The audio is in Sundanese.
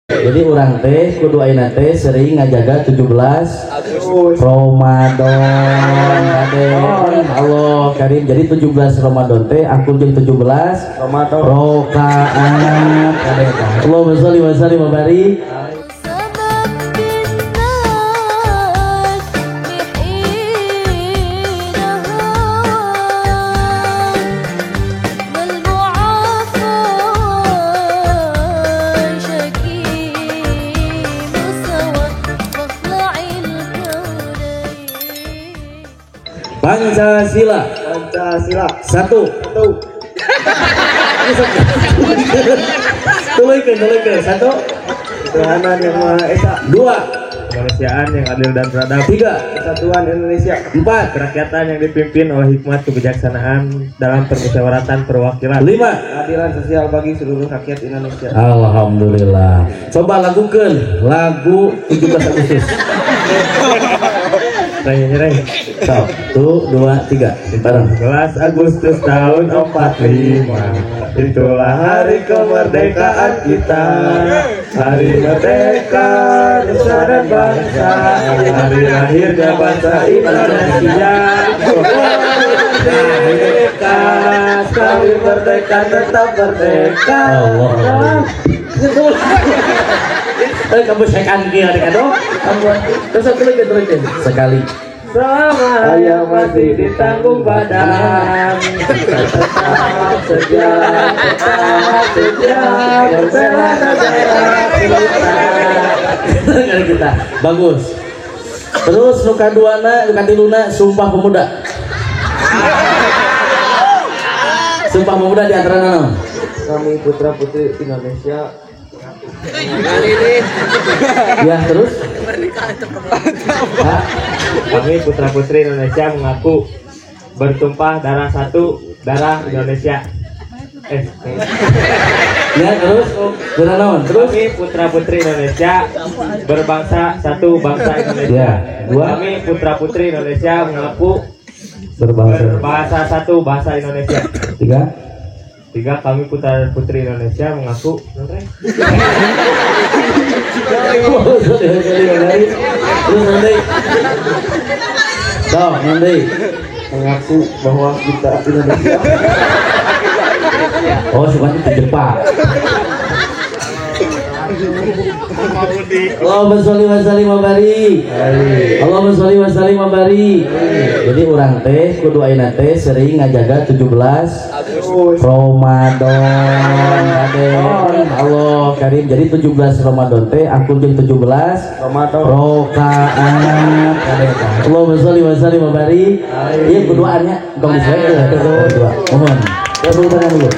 Jadi urang teh kudu ayeuna teh sering ngajaga 17 Ramadan. Allah Karim. Jadi 17 Ramadan teh aku jeung 17 Ramadan rakaat. Allahumma sholli wa sallim wa barik. Pancasila. Pancasila. Satu. Satu. Tuluykeun, tuluykeun. Satu. Ketuhanan yang Maha Esa. Dua. Kemanusiaan yang adil dan beradab. Tiga. Kesatuan Indonesia. Empat. Kerakyatan yang dipimpin oleh hikmat kebijaksanaan dalam permusyawaratan perwakilan. Lima. Keadilan sosial bagi seluruh rakyat Indonesia. Alhamdulillah. Coba lagukan lagu 17 Agustus. Satu, dua, tiga. 17 Agustus tahun 45, itulah hari kemerdekaan kita. Hari merdeka nusa dan bangsa, hari lahirnya bangsa Indonesia. Merdeka, sekali merdeka tetap merdeka. Allah. Kamu sekan kia adik-adik. Terus aku lagi terusin sekali. Selama ayah masih ditanggung badan, tetap setia, tetap setia, berbela negara kita. Kita bagus. Terus nu kaduana, nu katiluna, Sumpah Pemuda. Sumpah Pemuda di antara naon? Kami putra putri Indonesia. Ya terus? Kami putra putri Indonesia mengaku bertumpah darah satu, darah Indonesia. Ya terus? Darah naon? Terus? Kami putra putri Indonesia berbangsa satu bangsa Indonesia. Ya. Dua. Kami putra putri Indonesia mengaku berbahasa satu bahasa Indonesia. Tiga. Tiga, kami putra dan putri Indonesia mengaku. Terus nanti, nanti mengaku bahwa kita Indonesia. Oh, sukanya di Jepang. Allahumma sholli wa sallim wa barik. Allahumma sholli wa sallim wa barik. Jadi urang teh kudu ayeuna teh sering ngajaga 17 Ramadan. Allah Karim. Jadi 17 Ramadan teh aku jeung 17 Ramadan rakaat. Allahumma sholli wa sallim wa barik. Ieu kuduannya tong disesuaikan. Dua. Mohon. Tepuk tangan dulu.